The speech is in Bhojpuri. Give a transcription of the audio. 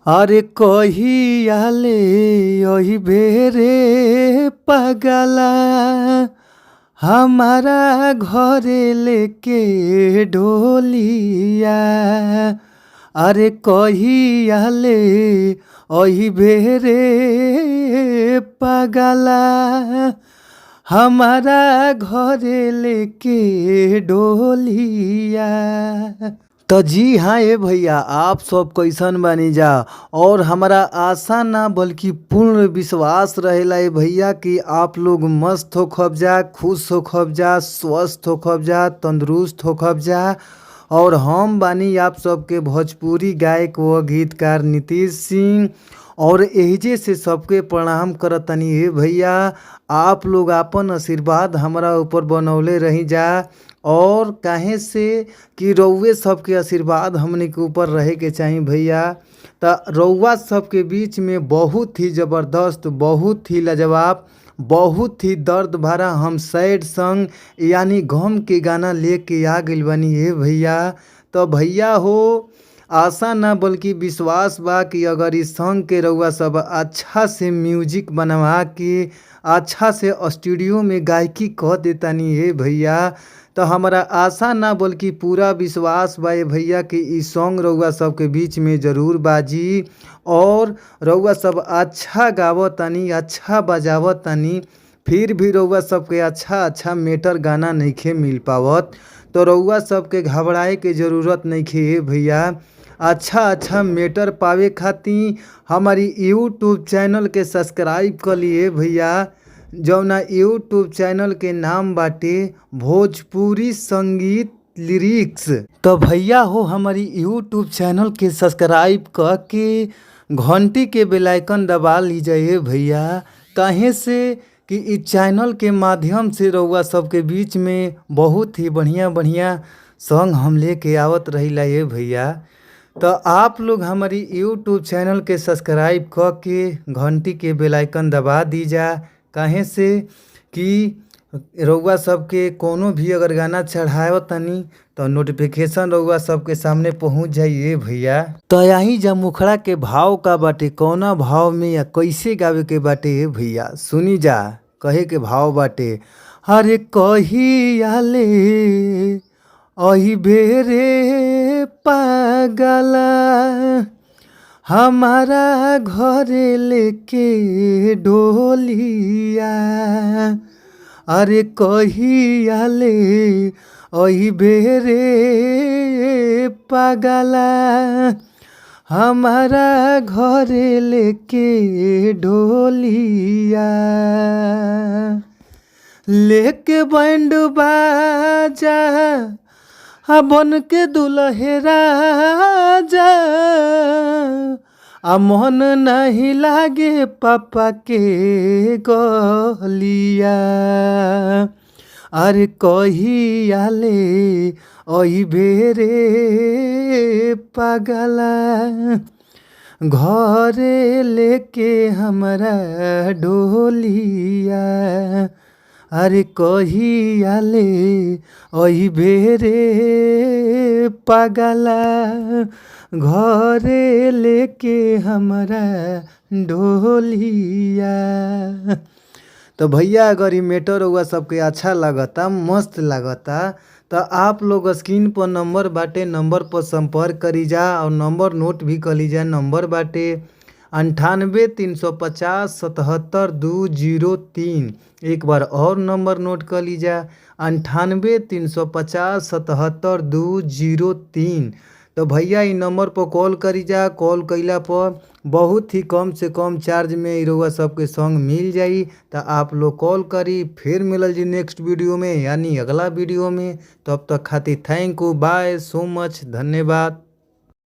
अरे कहिया ले अइबे रे पगला, हमारा घरे लेके डोलिया। अरे कहिया ले अइबे रे पगला, हमारा घरे लेके डोलिया। तो जी हाँ ए भैया, आप सब कैसन बानी जा। और हमारा आशा ना बल्कि पूर्ण विश्वास रहेला ए भैया कि आप लोग मस्त हो खब जा, खुश हो खब जा, स्वस्थ हो खब जा, तंदुरुस्त हो खब जा। और हम बानी आप सबके भोजपुरी गायक व गीतकार नीतीश सिंह और एहिजे से सबके प्रणाम करतनी। ए भैया, आप लोग आपन आशीर्वाद हमरा ऊपर बनौले रही जा। और काहे से कि रउए सबके आशीर्वाद हमनी के ऊपर रहे के चाही भैया। त रउआ सबके बीच में बहुत ही ज़बरदस्त, बहुत ही लाजवाब, बहुत ही दर्द भरा हम सैड सॉन्ग यानी गम के गाना लेके आ गइल बानी ए भैया। तो भैया हो, आशा ना बल्कि विश्वास बा कि अगर इस सॉन्ग के रउआ सब अच्छा से म्यूजिक बनवा के अच्छा से स्टूडियो में गायकी क देतानी ए भैया, तो हमारा आशा ना बल्कि पूरा विश्वास बा ए भैया कि इ सॉन्ग रउआ सबके बीच में ज़रूर बाजी। और रउआ सब अच्छा गावतानी, अच्छा बजावतानी, फिर भी रउआ सबके अच्छा अच्छा मेटर गाना नइखे मिल पावत। तो रउआ सबके घबराए के ज़रूरत नइखे ए भैया। अच्छा अच्छा मेटर पावे खातिर हमारी यूट्यूब चैनल के सब्सक्राइब कर लिए भैया, जौना यूट्यूब चैनल के नाम बाटे भोजपुरी संगीत लिरिक्स। तो भैया हो, हमारी यूट्यूब चैनल के सब्सक्राइब क के घंटी के बेल आइकन दबा लीजिए भैया। काहे से कि इस चैनल के माध्यम से रउआ सबके बीच में बहुत ही बढ़िया बढ़िया सॉन्ग हम लेके आवत रहिला ए भैया। तो आप लोग हमारी यूट्यूब चैनल के सब्सक्राइब क के घंटी के बेल आइकन दबा दीजा। काहे से कि रउआ सबके कोनो भी अगर गाना चढ़ावतानी तो नोटिफिकेशन रउआ सबके सामने पहुंच जाई ए भैया। तो यही जा मुखड़ा के भाव का बाटे, कौना भाव में या कैसे गावे के बाटे ए भैया, सुनी जा। कहे के भाव बाटे, अरे कहिया ले अइबे रे पागला, हमारा घरे लेके डोलिया। अरे कहिया ले अइबे रे पागला, हमारा घरे लेके डोलिया। लेके बैंड बाजा आ बन के दुल्हे राजा, आ मन नहीं लागे पापा के गलिया। अरे कहिया ले अइबे रे पागला, घरे लेके हमरा डोलिया। अरे कहिया ले अइबे रे पागला, घरे लेके हमरा डोलिया। तो भैया अगर इ मेटर रउआ सबके अच्छा लागता, मस्त लागता, तो आप लोग स्क्रीन पर नंबर बाटे, नंबर पर संपर्क करी जा और नंबर नोट भी कर लीजा। नंबर बाटे 98 350 77 203। एक बार और नंबर नोट कर लीजा, 98 350 77 203। तो भैया इ नंबर पर कॉल करी जा। कॉल कइला पर बहुत ही कम से कम चार्ज में इ रउआ सबके सॉन्ग मिल जाई। तो आप लोग कॉल करी। फिर मिलल जी नेक्स्ट वीडियो में यानी अगला वीडियो में। तब तक खातिर thank you, bye, so much, धन्यवाद।